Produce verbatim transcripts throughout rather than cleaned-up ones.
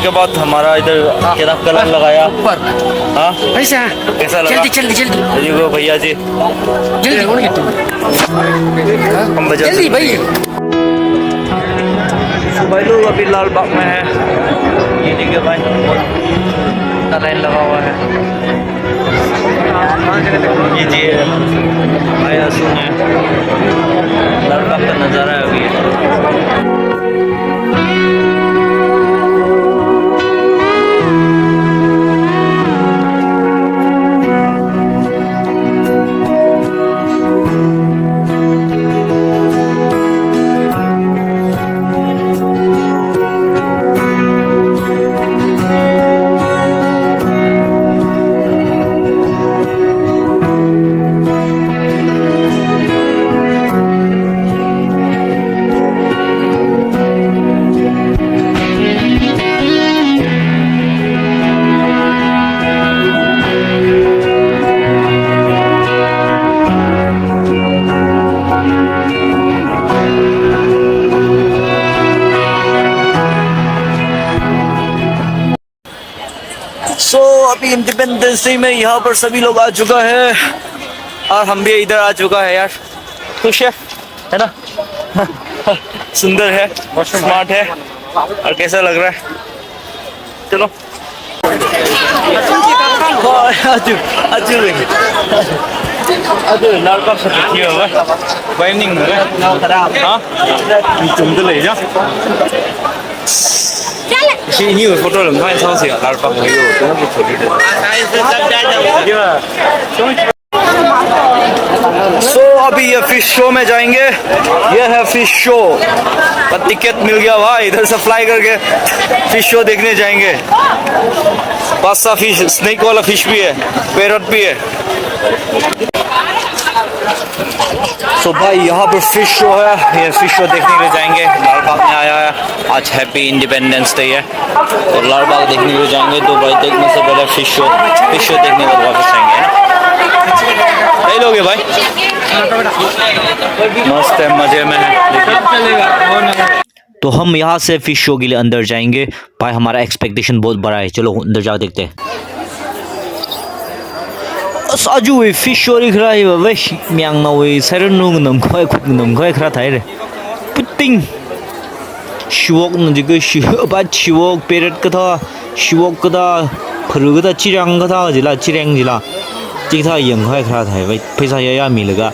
के बाद हमारा इधर हाँ। क्या नाम, कलर लगाया। ऊपर। हाँ? ऐसा। कैसा लगा? जल्दी, जल्दी, जल्दी। देखो भैया जी। जल्दी। हम बजा जल्दी भाई। भाई लोग अभी लाल बाग में है। ये देखिए भाई, बहुत इतना लाइन लगा हुआ है। ये जी है, भाई आंसू है। लाल बाग का नज़ारा है अभी। So, अभी इंडिपेंडेंस डे में यहाँ पर सभी लोग आ चुका है और हम भी इधर आ चुका है यार। खुश है, है ना? सुंदर है, स्मार्ट है। और कैसा लग रहा है? चलो। हाँ, आजु, आजु, आजु लाल बाग से देखिए होगा। भाई नहीं होगा। हाँ? तुम तो ले जा। इसी इन्हीं फोटो लंबा है, सबसे लाल बाग में। So, अभी ये फिश शो में जाएंगे। ये है फिश शो का टिकट मिल गया भाई, इधर से फ्लाई करके फिश शो देखने जाएंगे। पासा फिश, स्नेक वाला फिश भी है, पैरट भी है। So भाई, यहाँ पर फिश शो है, ये फिश शो देखने के लिए जाएंगे। लाल बाग में आया है, आज हैप्पी इंडिपेंडेंस डे है। तो लाल बाग देखने को जाएंगे, तो भाई देखने से पहले फिश शो, फिश शो देखने को वापस आएंगे, है ना? यही लोग हैं भाई, मस्त है, मजे में है। देखिए। तो हम यहाँ से फिश शो के लिए अंदर जाएंगे। भाई, हमारा एक्सपेक्टेशन बहुत बड़ा है, चलो अंदर जाकर देखते हैं। As aja wui fish shori khara hi va, wei, myang na wui, sairan nung nam khoi, khut nam khoi khara thai re. Puting. Shiwok na jika shi, ba shiwok, parrot kathā, shiwok kathā, pharu kathā, chirang kathā jila, chirang jila. Chikathā yang khoi khara thai, wei, pheisā ya ya milaga.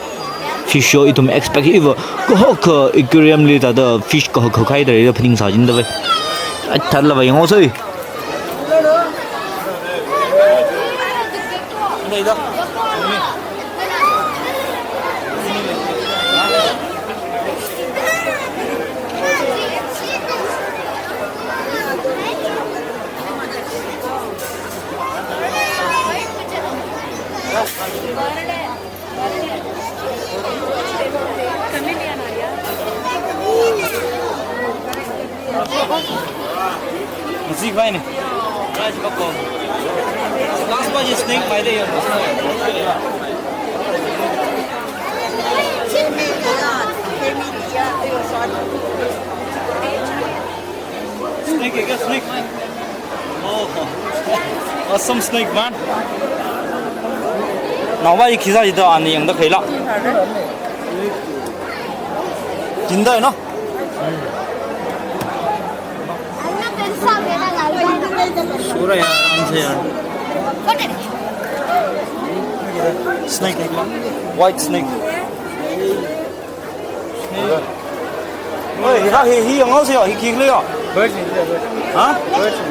Fish show ithum expect iva, kahaka aquarium li thāda fish kahaka khai da re, phaning sā jin da wei. Ai, thāda la wei, ngau soi. Musik main ni. Last bar je snake mai de ya. Snake, snake. Oh, awesome snake, man. Naoba, ye khisa ida ani yangda khaila. Jinda hai na? Sure yaar, aaram se yaar. Snake, white snake. Oi, hi, hi, hi, yang ngau se ya, hi kik le ya. Birds ni, birds. Ha? Birds ni.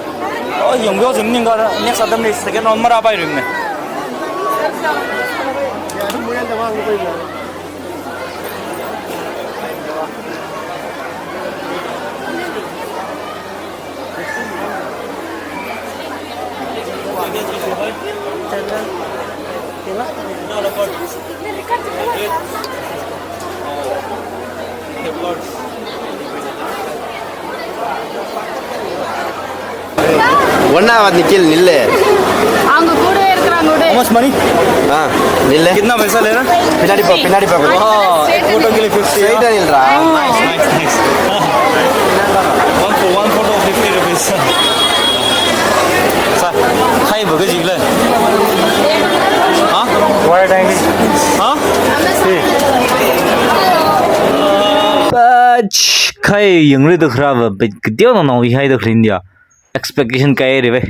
Oh, yang biao zim ning ka, next atam ni second round mara pai ring ne. ஒண்ணாவது நிக்கல் நில்லு. அவங்க கூடவே இருக்கிறாங்க, விடு. How much money? हाँ, निल्ले। कितना पैसा ले रहा? पिनाडी पा, पिनाडी पा। हाँ, एक फोटो के लिए फिफ्टी। सही तो निल रहा। Nice, nice, nice। One for, one photo fifty rupees। Khai ba kajik le. Ha? Why time? Ha? Si. Pach khai yang re da khra ba, ba kadiao na nong hai da khrin dia. Expectation kai re be.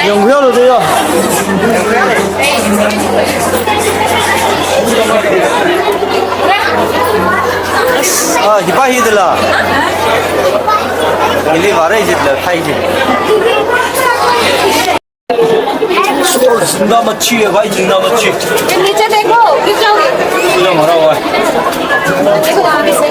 Yongguyo lo de yo. Ah, hipa hi de la. Ili vare jit la, thai jit. Zingda machi hai, zingda machi. ये नीचे देखो, गिर जाओगे। Zingda mara hai. देखो, वहाँ पे से।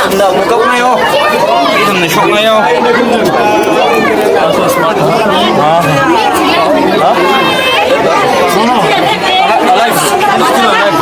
Zingda mukap ngai yo. Ithumna shok ngai yo. Ha? Ha? Alive. Still alive.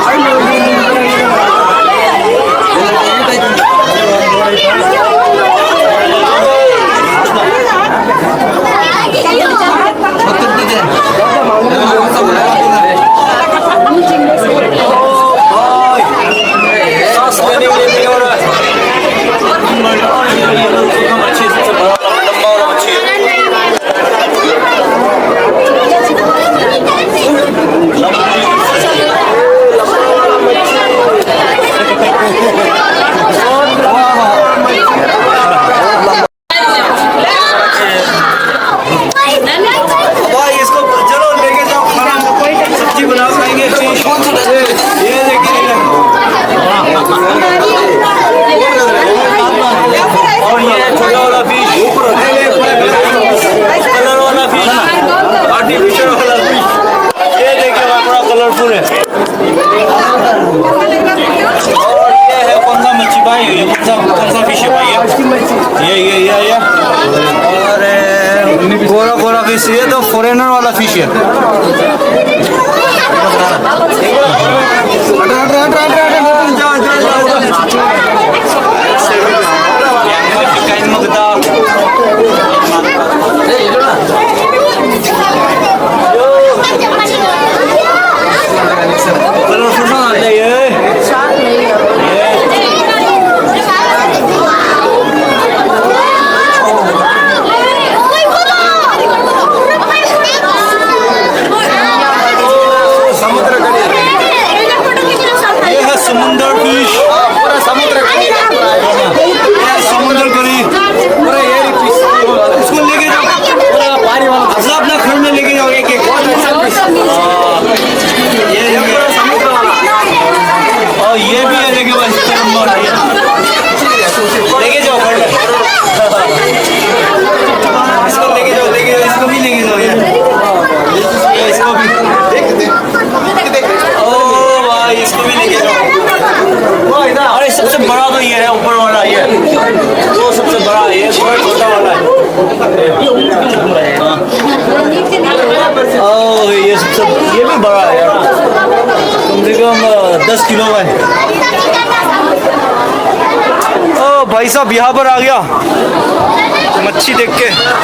भाई, इसको चलो लेके जाओ खाना, सब्जी बनाओ, खाएंगे फिश। ये देखिए, और ये छोटा वाला फिश, कलर वाला फिश, आर्टिफिशियल वाला फिश। ये देखिए भाई, बड़ा कलरफुल है। और ये है कौन सा मच्छी भाई? ये कौन सा, कौन सा फिश है भाई ये? ये, ये, ये, ये। और, ए, गोरा, गोरा फिश, ये तो फॉरेनर वाला फिश है। हटो, हटो, हटो। समुद्र कड़ी। ये है समुंदर फिश। पूरा समुद्र ओह, ये सब, सब, ये भी बड़ा है यार, कम से कम, अ, दस किलो है। ओ भाई साहब, यहाँ पर आ गया मच्छी देख के।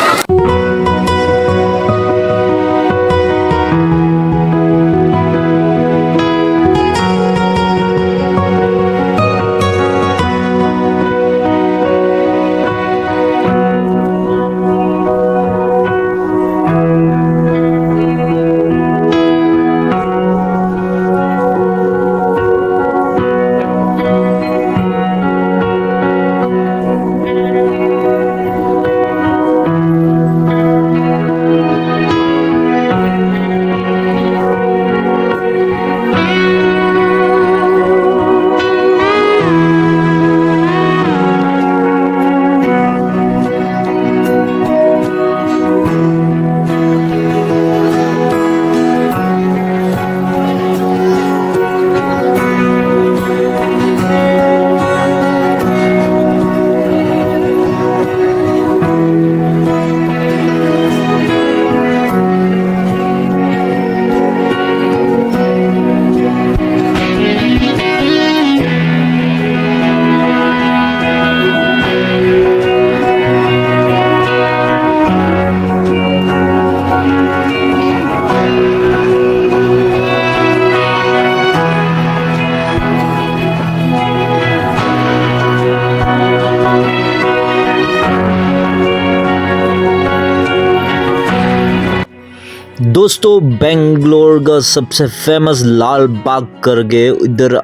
दोस्तों, बेंगलोर का सबसे फेमस लाल बाग करके इधर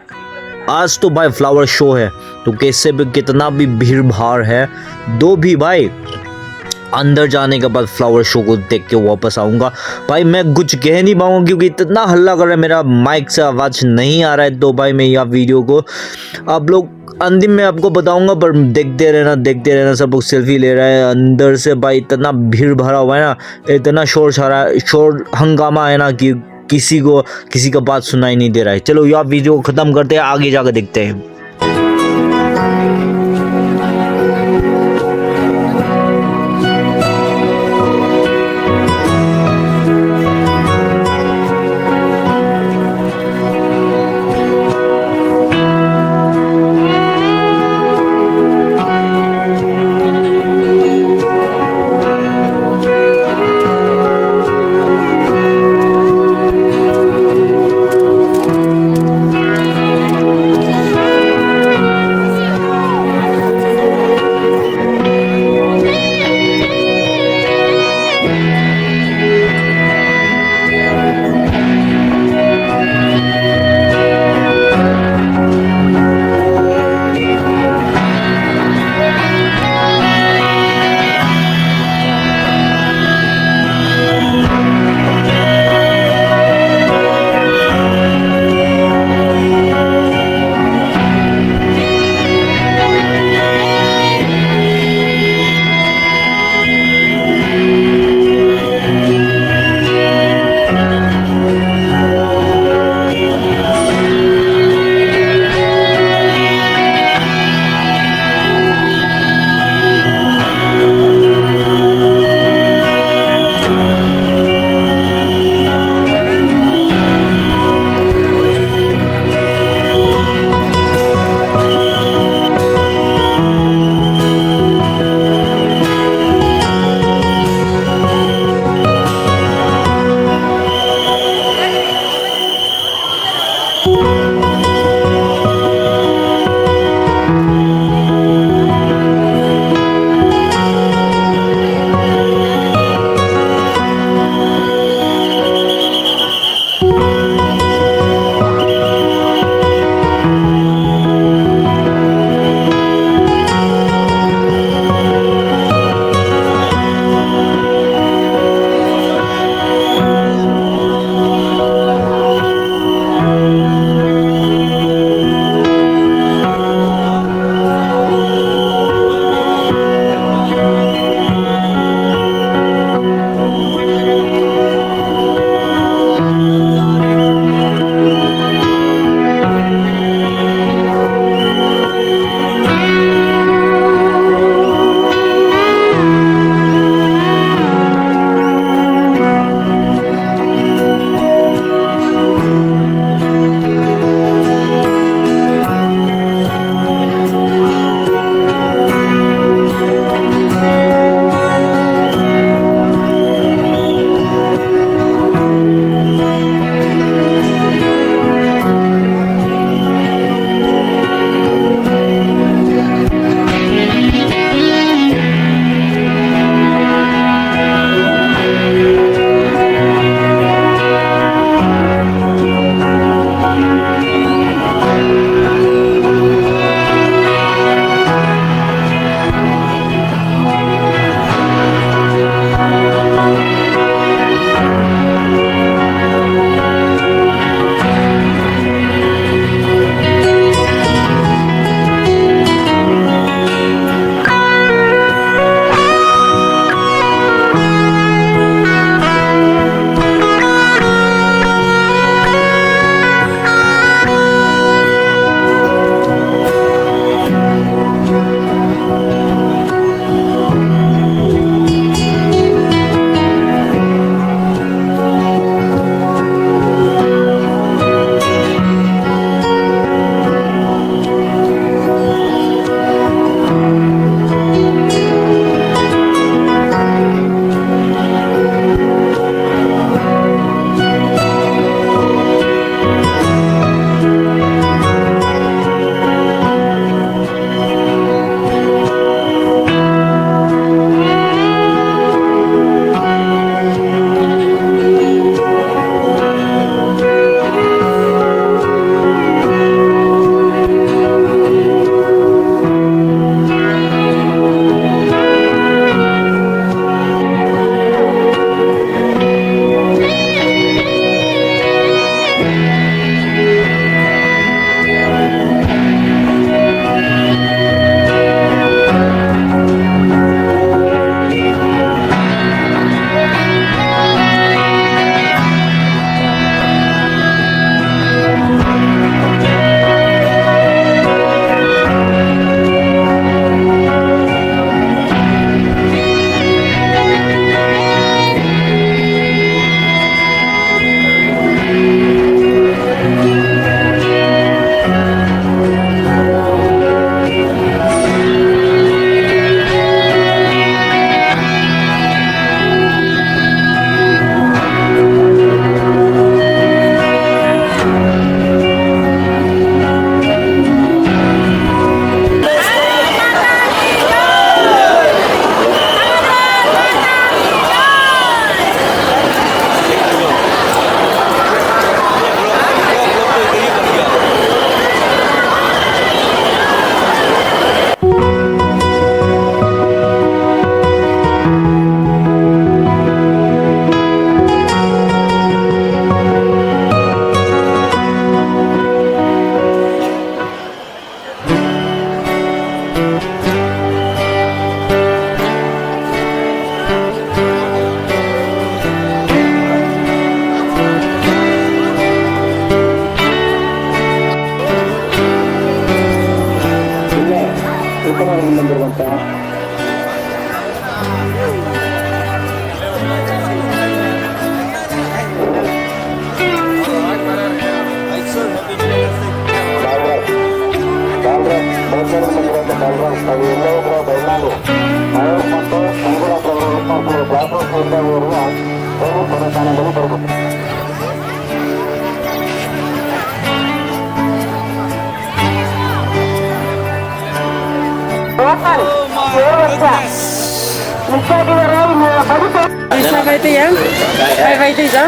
आज तो भाई फ्लावर शो है, तो कैसे भी, कितना भी भीड़ भाड़ है, तो भी भाई अंदर जाने के बाद फ्लावर शो को देख के वापस आऊँगा। भाई, मैं कुछ कह नहीं पाऊँगा क्योंकि इतना हल्ला कर रहा है, मेरा माइक से आवाज़ नहीं आ रहा है। तो भाई, मैं यह वीडियो को आप लोग अंतिम में आपको बताऊँगा, पर देखते रहना, देखते रहना। सब लोग सेल्फी ले रहा है अंदर से। भाई, इतना भीड़ भरा हुआ है ना, इतना शोर शरा-, शोर हंगामा है ना कि किसी को किसी का बात सुनाई नहीं दे रहा है। चलो, यह वीडियो को ख़त्म करते हैं, आगे जाकर देखते हैं।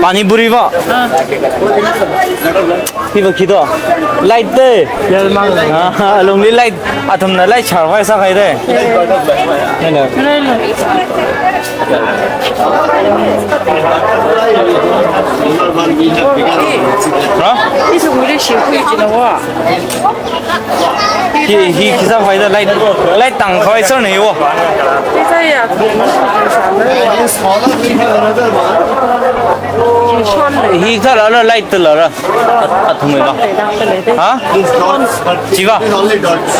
Pani puri va. Hiva kido. Light de. Ah, alungli light. Athumna light char vai sākahai de. Ha? Hi, hi, khi sākahai de light. Light tangkhavai sir nei wo. Hi sāya. Hi sāla light la ra. Athumwui va. Ha? Chi va?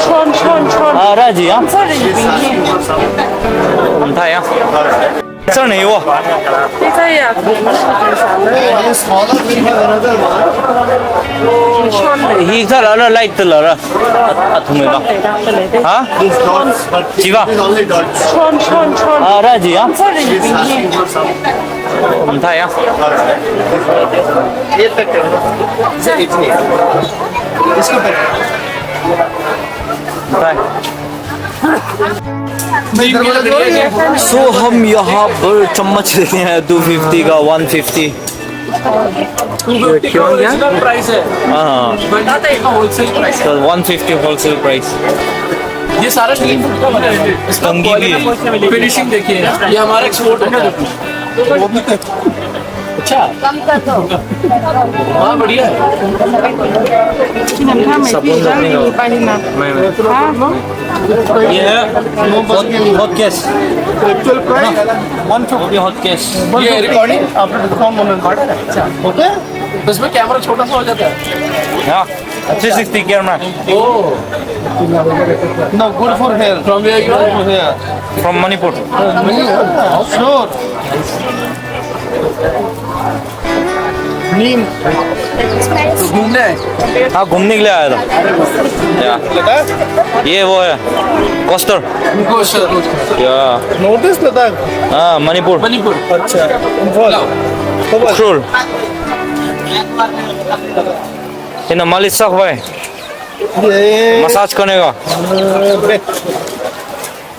Chon, chon, chon. Ah, ra chi ya? Sorry, you bring him. Thāya. Sir nei wo. Hi sāya. Hi sāla light la ra. Athumwui va. Ha? Chi va? Chon, chon, chon. Ah, ra chi ya? Sorry, you bring him. Thāya. So हम यहाँ पर चम्मच लेते हैं, two fifty का, one fifty। Two fifty का original price है। हाँ। Twenty का wholesale price है। So one fifty wholesale price। ये सारा तीन फुट का बना है। इसका कंघी भी है। Quality, finishing देखिए, ये हमारा export होता है। अच्छा। हाँ, बढ़िया है। साबुन रखने का। मैं, मैं। ये है hot, hot cash। Actual price one fifty। Hot cash। ये recording? After discount one hundred। अच्छा। होता है? तो इसमें camera छोटा सा हो जाता है। हाँ, three sixty camera। Oh। No, good for health। From where you are? Good for health। From Manipur। Sure। नीम। तो घूमने आए? हाँ, घूमने के लिए आया था। या। लद्दाख? ये वो है, coaster। Coaster। या। North East Ladakh? हाँ, मणिपुर। मणिपुर। अच्छा, इम्फाल। उखरुल। इन्हें मालिश sak भाई। ये massage करने का। अ, बेट।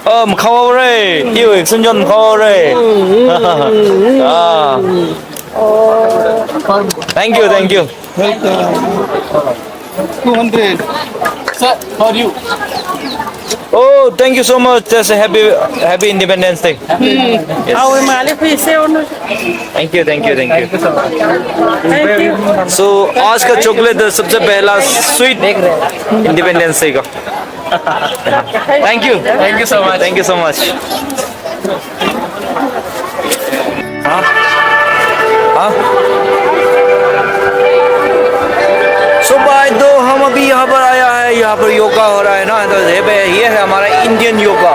Um, khawre, you, Sunjon khawre। Ah. Thank you, thank you। Welcome। Two hundred। Sir, for you। Oh, thank you so much। That's a happy, happy Independence Day। Yes। Awe, mali phi se ono। Thank you, thank you, thank you। Thank you। So, आज का chocolate सबसे पहला sweet Independence Day का। Thank you। Thank you so much। Thank you so much। हाँ? हाँ? So भाई, तो हम अभी यहाँ पर आया है, यहाँ पर योगा हो रहा है ना, तो ये पे, ये है हमारा Indian योगा।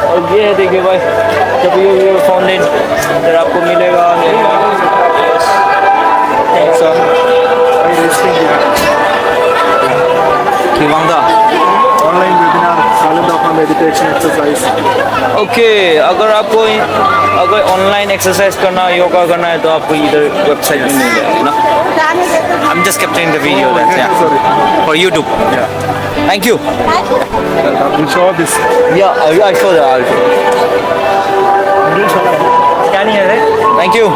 और ये है, देखिए भाई, W W Foundation, इधर आपको मिलेगा। Thanks, sir। Kivangda। Online webinar, साले दफा meditation exercise। Okay, अगर आपको, अगर online exercise करना, योगा करना है, तो आपको इधर website में मिल जाएगा ना। I'm just capturing the video, that's, yeah। For YouTube। Yeah। Thank you। You saw this? Yeah, I, I saw that. Scanning है। Thank you।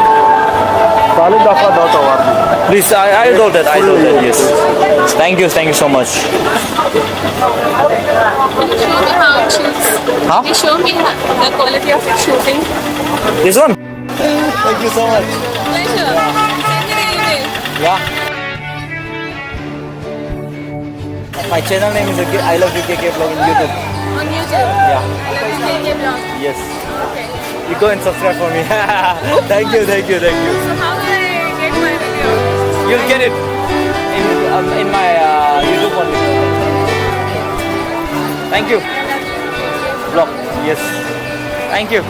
साले दफा dot O R G। Please, I, I do that, I do that, yes। Thank you, thank you so much। Can you show me how it shoots? Huh? Can you show me how, the quality of shooting? This one? Thank you so much। Pleasure। Send me the email। Yeah। My channel name is K-, I love you K K vlog in YouTube। On YouTube? Yeah। I love you K K vlog। Yes। Okay। You go and subscribe for me। Thank you, thank you, thank you। So how do I get my video? You'll get it in, um, in my, uh, YouTube only। Thank you। Vlog। Yes। Thank you।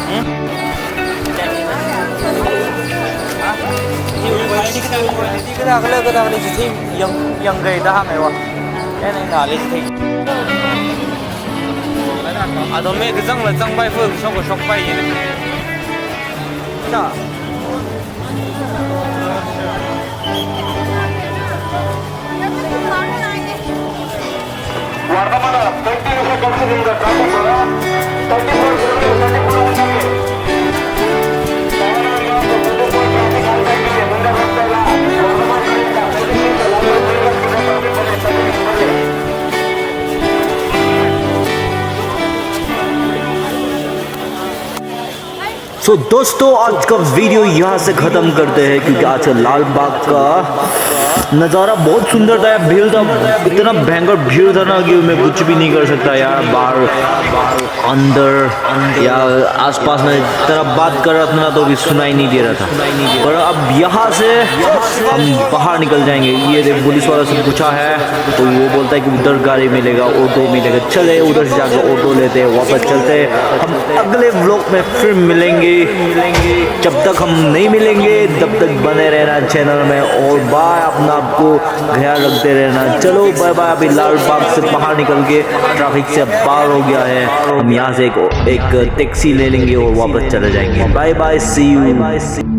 Hmm? Yang, yang gaya dah mai wa. Ena ina le thei. Ado me kazang la zang bai fu shok shok bai yin. Cha. So दोस्तों, आज का वीडियो यहाँ से ख़त्म करते हैं, क्योंकि आज का लाल बाग का नज़ारा बहुत सुंदर था, भीड़ था, इतना भयंकर भीड़ था ना कि मैं कुछ भी नहीं कर सकता यार। बाहर, अंदर या आसपास में इतना बात कर रहा था ना, तो भी सुनाई नहीं दे रहा था। पर अब यहाँ से हम बाहर निकल जाएंगे। ये देख, पुलिस वाला से पूछा है, तो वो बोलता है कि उधर गाड़ी मिलेगा, ऑटो मिलेगा। चले, उधर से जाकर ऑटो लेते हैं, वापस चलते हैं। हम अगले व्लॉग में फिर मिलेंगे। जब तक हम नहीं मिलेंगे, तब तक बने रहना चैनल में। और बाय, अपना आपको ख्याल रखते रहना। चलो बाय बाय। अभी लाल बाग से बाहर निकल के ट्रैफिक से पार हो गया है। हम यहाँ से एक, एक टैक्सी ले लेंगे और वापस चले जाएंगे। बाय बाय, सी यू।